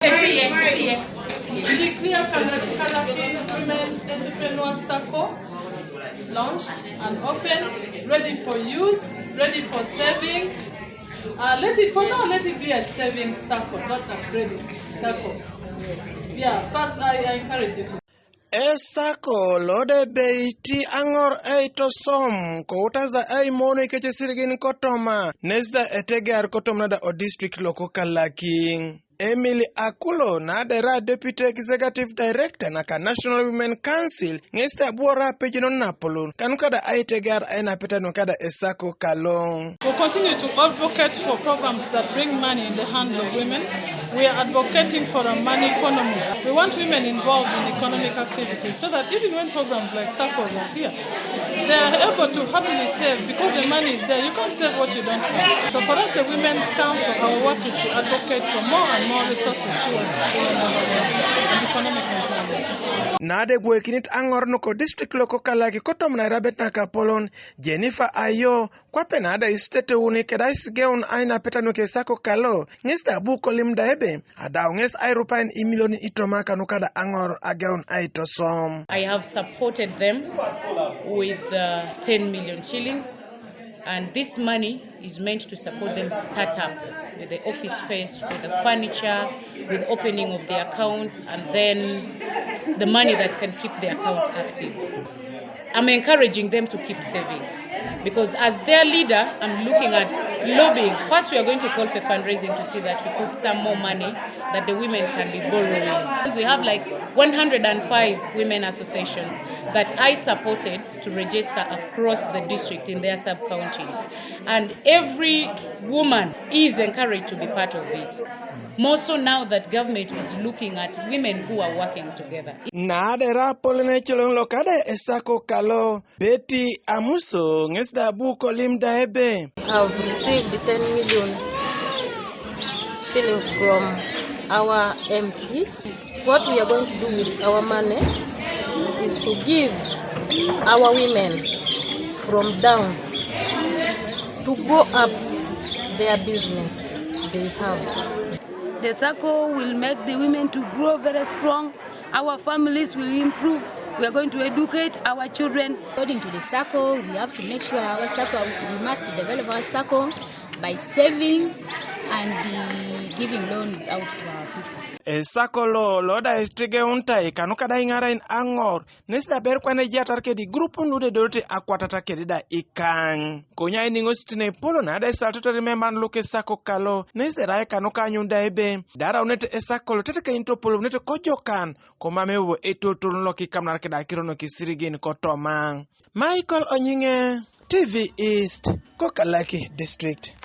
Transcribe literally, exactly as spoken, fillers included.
Declare Kalaki Women's Entrepreneur Circle launched and open, ready for use, ready for saving. Uh, let it, for now, let it be a saving circle, not a credit circle. Yeah, first I, I encourage you to. Esako lode beiti aŋor eitosom ko utasa eimonu ikece sirigin kotoma nesda etegear kotoma nada o district loko Kalaki. Emily Akulo nadera deputy executive director naka National Women Council ŋes da buora pejonon napolon kanuka da aitegear ainapeta nuka da esako kalo. We'll continue to advocate for programs that bring money in the hands of women. We are advocating for a money economy. We want women involved in economic activities so that even when programs like circles are here, they are able to happily save because the money is there. You can't save what you don't have. So for us, the Women's Council, our work is to advocate for more and more resources towards women empowerment and economic empowerment. Nade gwekinit aŋor nuko district loko Kalaki kotom na irabet nakapolon Jennifer Ayo kwape nada isiteteuni keda isigeun ainapeta nuke esako kalo ŋes da abu kolim da ebe adau ŋes airupain imilion itoma kanuka da aŋor ageun aitosom. I have supported them with uh, ten million shillings, and this money is meant to support them start up with the office space, with the furniture, with opening of the account, and then the money that can keep the account active. I'm encouraging them to keep saving because as their leader, I'm looking at lobbying. First, we are going to call for fundraising to see that we put some more money that the women can be borrowing. We have like one hundred and five women associations that I supported to register across the district in their sub-counties. And every woman is encouraged to be part of it. More so now that government is looking at women who are working together. Nadera polene coloŋ lokade esako kalo Betty Amuso ŋes da abu kolim da ebe. Have received ten million shillings from our M P. What we are going to do with our money is to give our women from down to go up their business they have. The circle will make the women to grow very strong. Our families will improve. We are going to educate our children. According to the circle, we have to make sure our circle, we must develop our circle by savings and uh, giving loans out to our people. Esako lo loda estige untai kanuka da iŋarain aŋor nes da ber kwane jatar kedi grupun lude dorete akwatata kedi da ikaŋ. Konya iniŋosit ne polo na da esal totori memban luke sako kalo nes da rai kanuka anyun da ebe dara unete esako lo tete kenyin topolo unete kojokan ko mame wo etotol loki kamnar keda kirono kisirigin kotoma. Michael Onyiŋe, T V East, ko Kalaki District.